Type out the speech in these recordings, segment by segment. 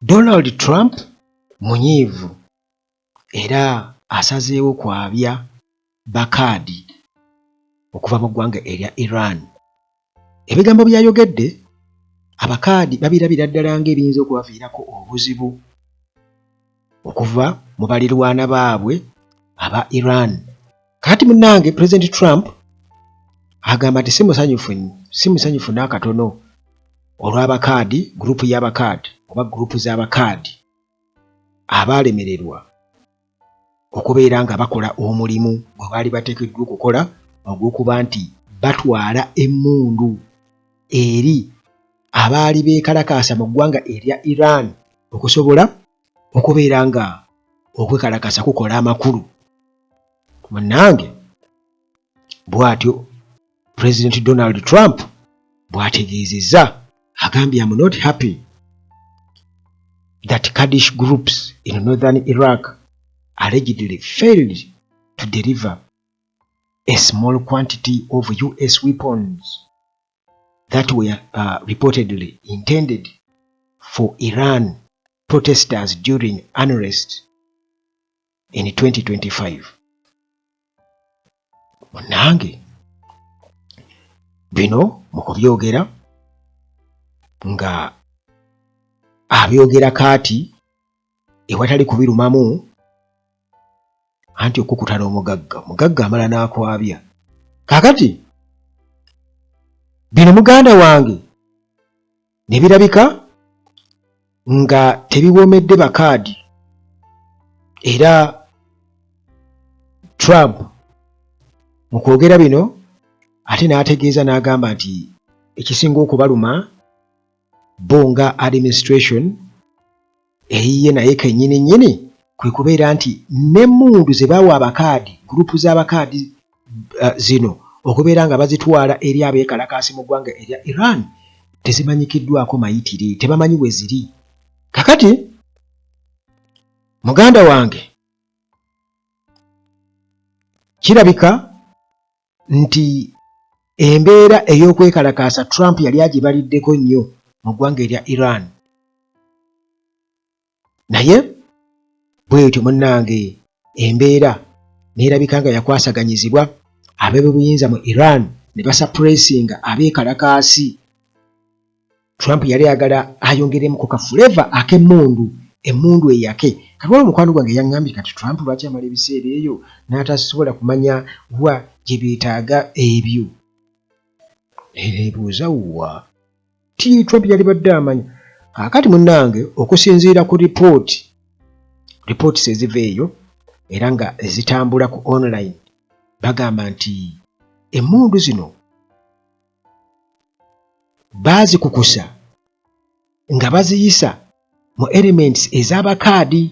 Donald Trump munyiivu era asazeewo kwabya Bakaadi okuva mu ggwanga erya Iran. Ebigambo by'ayogedde Abakaadi babirabira ddala ng'ebiyinza okubaviirako obuzibu okuva mu balirwana baabwe aba Iran. Kaakati munnange Pulezidenti Trump agamba nti si musanyufu si musanyufu n'akatono olw'Abakaadi, gurupu y'Abakaadi oba gurupu z'Abakaadi abaalemererwa okubeera nga bakola omulimu gwe baali bateekeddwa okukola ogw'okuba nti batwala emmundu eri abaali beekalakaasa mu ggwanga erya Iran okusobola okubeera nga okwekalakaasa kukola amakulu. Munnange bw'atyo Pulezidenti Donald Trump bw'ategeezezza. Agambye am not happy that Kurdish groups in northern Iraq allegedly failed to deliver a small quantity of US weapons that were reportedly intended for Iran protesters during unrest in 2025. Munange bino mu kubyogera nga abyogera kaati ewatali kubirumamu anti okukuta n'omugagga omugagga amala n'akwabya kaakati bino muganda wange ne birabika nga tebiwoomedde bakaadi era Trump mu kwogera bino ate n'ategeeza n'agamba nti ekisinga okubaluma bo nga administration eyiye naye kennyini nnyini kwe kubeera nti n'emmundu ze baawa abakaadi gurupu z'abakaadi eh, zino okubeera nga bazitwala eri abeekalakaasi mu ggwanga erya Iran tezimanyikiddwako mayitire tebamanyi we ziri kakati muganda wange kirabika nti embeera ey'okwekalakaasa Trump yali agibaliddeko nnyo mu ggwanga erya Iran naye bwetyo munnange embeera neerabika nga yakwasaganyizibwa ab'ebobuyinza mu Iran ne basapuresinga abeekalakaasi. Trump yali ayagala ayongeremu ku kafuleva ak'emmundu emmundu eyake. Kati waliwo mukwano gwange yaŋŋambye kati Trump lwaki amala ebiseera eyo n'atasobola kumanya wa gye beetaaga ebyo. Neebuuza wa ti Trump yalibadde amanya. Kaakati munnange okusinziira ku ripooti reports eziva eyo era nga zitambula ku online bagamba nti emmundu zino baazikukusa nga baziyisa mu elements ez'abakaadi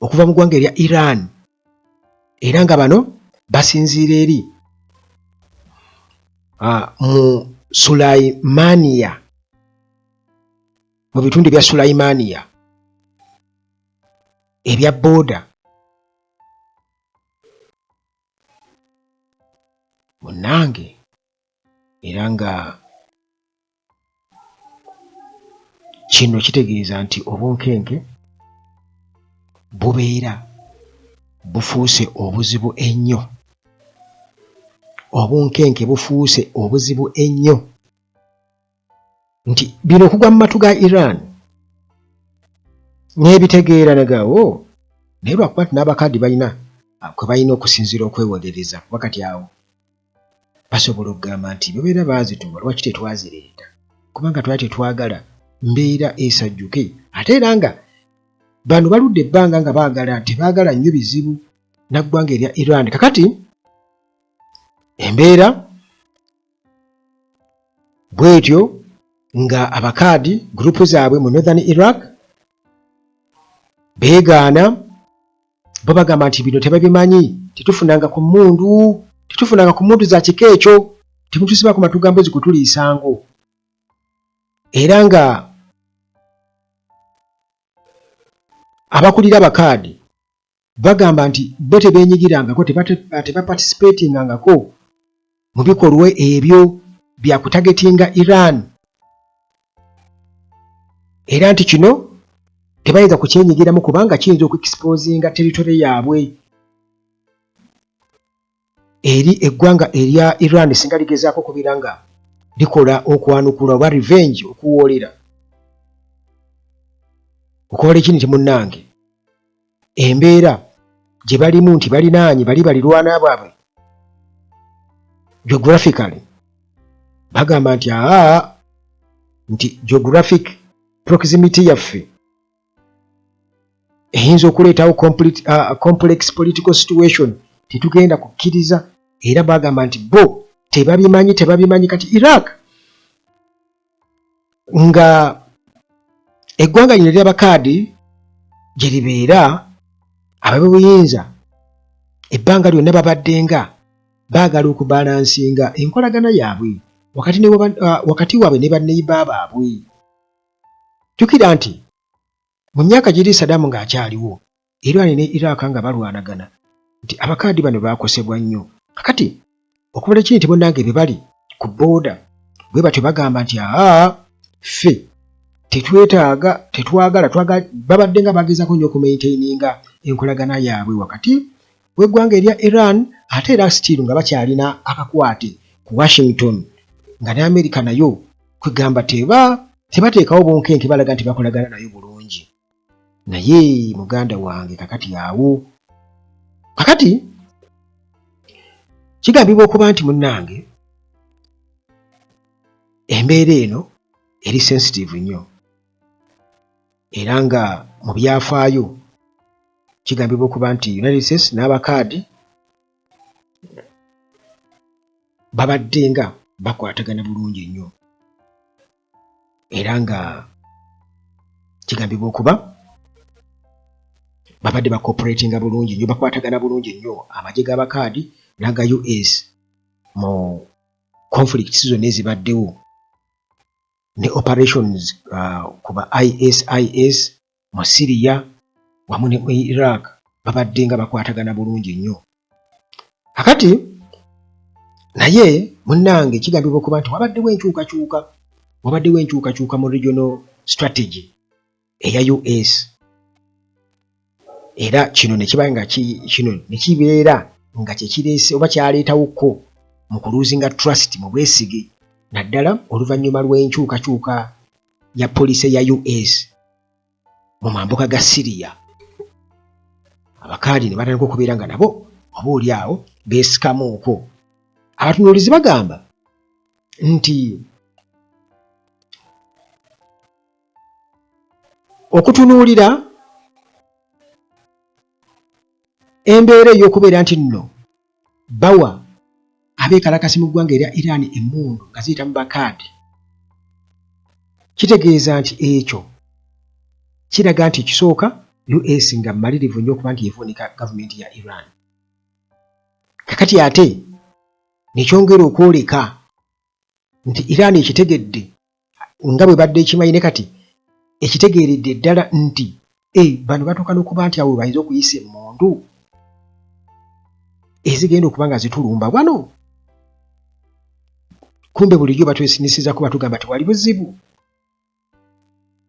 okuva mu ggwanga erya Iran era nga bano basinziira eri mu Sulaimania mu bitundu ebya Sulaimania ebya booda munnange era nga kino kitegeeza nti obunkenke bubeera bufuuse obuzibu ennyo obunkenke bufuuse obuzibu ennyo nti bino okugwa mu matu ga Iran n'ebitegeera negawo naye lwakuba nti n'abakaddi balina kwe balina okusinziira okwewolereza kuba kati awo basobola okugamba nti babeera baazituwa lwaki tetwazireeta kubanga twali tetwagala mbeera esajjuke ate era nga bano baludde ebbanga nga baagala tebaagala nnyo bizibu naggwanga erya Iran kakati embeera bwetyo nga abakaadi gurupu zaabwe mu northern Iraq beegaana bo bagamba nti bino tebabimanyi tetufunanga ku mmundu tetufunanga ku mmundu za kika ekyo temutusibako matu ga mbuzi kutuliisango era nga abakulira abakaadi bagamba nti bo tebeenyigirangako tebaparticipatingangako mu bikolwa ebyo bya kutagetinga Iran. Era nti kino tebayinza kukyenyigiramu kubanga kiyinza okuexposinga territory yaabwe eri eggwanga erya Iran singa ligezaako okubeera nga likola okwanukula oba revenge, okuwoolera. Okukola ekini nti munnange embeera gye balimu nti balinaanye bali balirwana bwabwe geographically, bagamba nti aa nti geographic proximity yaffe eyinza okuleetawo complex political situation, tetugenda kukkiriza. Era bagamba nti bo tebabimanyi, tebabimanyi. Kati Iraq nga eggwanga lino ery'Abakaadi gye libeera, ab'obuyinza ebbanga lyonna babadde nga baagala okubalansinga enkolagana yaabwe wakati waabwe ne banneiba baabwe. Jjukira nti mu myaka giri Saddam ng'akyaliwo, Iran ne Iraq nga balwanagana, nti Abakaadi bano baakosebwa nnyo. Kakati okubala ekiri nti bonnange bye bali ku booda bwe batyo bagamba nti aa ffe tetwetaaga, tetwagala. Babadde nga bagezaako nnyo okumaintaininga enkolagana yaabwe wakati w'eggwanga erya Iran, ate era still nga bakyalina akakwate ku Washington, nga ne America nayo kwegamba teba tebateekawo bunkenke, balaga nti bakolagana nayo bulungi. Naye muganda wange, kakati awo kakati kigambibwa okuba nti munnange embeera eno eri sensitive nnyo, era nga mu byafaayo kigambibwa okuba nti United States n'Abakaadi babadde nga bakwatagana bulungi nnyo, era nga kigambibwa okuba babadde bacooperatinga bulungi nnyo, bakwatagana bulungi nnyo amagye g'Abakaadi n'aga US mu conflicts zonna ezibaddewo ne operations ku ba ISIS mu Syria wamu ne mu Iraq, babadde nga bakwatagana bulungi nnyo. Kakati naye munnange kigambibwa okuba nti wabaddewo enkyukakyuka mu regional strategy eya US, era kino ne kibeera nga kyekireese oba kyaleetawokko mu kulosinga trust mu bwesige, naddala oluvannyuma lw'enkyukakyuka ya policy ya US mu mambuka ga Syria. Abakaadi ne batandika okubeera nga nabo oba oli awo beesikamuuko. Abatunuulizi bagamba nti okutunuulira embeera ey'okubeera nti nno bawa abeekalakasi mu ggwanga erya Iran emmundu nga ziyita mu Bakaadi, kitegeeza nti ekyo kiraga nti ekisooka US nga mmalirivu nnyo okuba nti evuunika gavumenti ya Iran. Kakati ate nekyongera okwoleka nti Iran ekitegedde nga bwe badde ekimanyi, ne kati ekitegeeredde ddala nti e bano batuuka n'okuba nti awo bayinza okuyisa emmundu ezigenda okuba nga zitulumba wano. Kumbe bulijjo batwesinisizaako, batugamba tewali buzibu.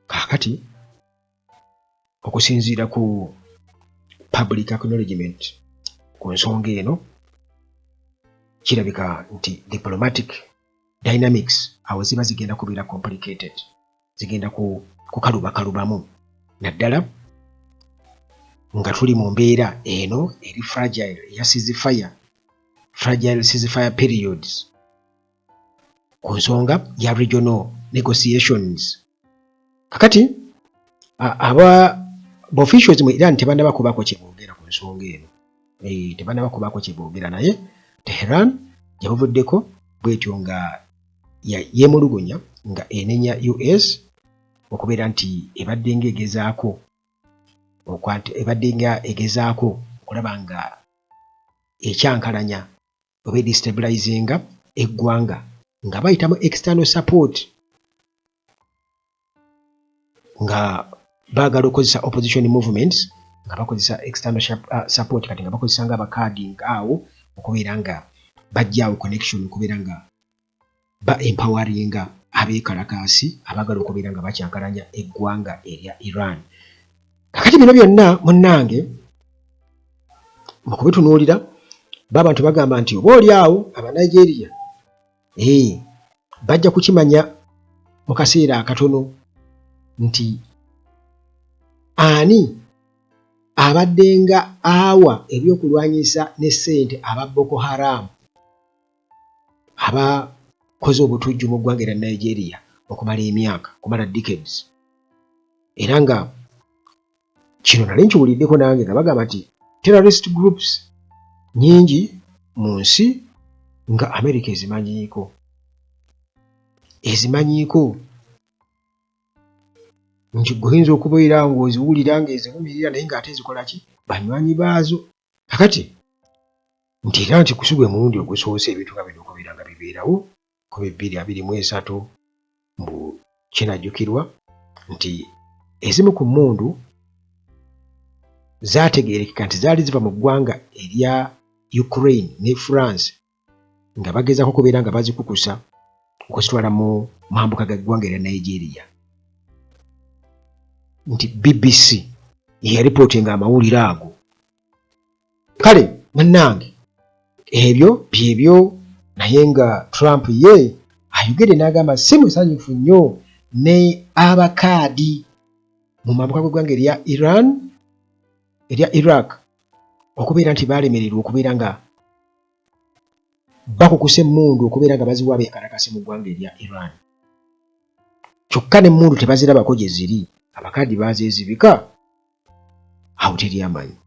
Kaakati okusinziira ku public acknowledgement ku nsonga eno, kirabika nti diplomatic dynamics awo ziba zigenda kubeera complicated, zigenda kukalubakalubamu, naddala nga tuli mu mbeera eno eri fragile eya ceasefire, fragile ceasefire periods ku nsonga ya regional negotiations. Kakati aba officials mu Iran tebannaba kubaako kye boogera ku nsonga eno, tebannaba kubaako kye boogera, naye Tehran gye buvuddeko bwetyo nga yeemulugunya nga enenya US okubeera nti ebadde nga egezaako okulaba nga ekyankalanya oba edestabilizinga eggwanga nga bayita mu external support, nga baagala okukozesa opposition movements nga bakozesa external support. Kati nga bakozesa nga Abakaadi ngaawo okubeera nga bajjaawo connection, okubeera nga ba empoweringa abeekalakaasi abaagala okubeera nga bakyankalanya eggwanga erya Iran. Kakati bino byonna munnange mu kubitunuulira bo abantu bagamba nti oba oli awo Abanigeria ee bajja kukimanya mu kaseera akatono nti ani abaddenga awa ebyokulwanyisa ne ssente aba Boko Haram abakoze obutujju mu ggwanga erya Nigeria okumala emyaka okumala decades era nga kino nali nkiwuliddeko nange nga bagamba nti terrorist groups nyingi mu nsi nga America ezimanyiiko ezimanyiiko nti gwe oyinza okubeera ng'oziwulira ng'ezivumirira naye ng'ate zikola ki banywanyi baazo kakati nti era nti kusi gwe mulundi ogusoose ebintu nga bino okubeera nga bibeerawo 2023 mbu kinajjukirwa nti ezimu ku mmundu zaategeerekeka nti zaali ziva mu ggwanga erya Ukraine ne France nga bagezaako okubeera nga bazikukusa okuzitwala mu mambuka ga ggwanga erya Nigeria nti BBC yeyalipootinga amawulire ago kale munnange ebyo byebyo naye nga Trump ye ayogedde n'agamba si musanyufu nnyo ne abakaadi mu mambuka g'eggwanga erya Iran erya Iraq okubeera nti baalemererwa okubeera nga bakukusa emmundu okubeera nga baziwa abeekalakasi mu ggwanga erya Iran kyokka n'emmundu tebazirabako gye ziri abakaadi baazeezibika awo teri amanyi.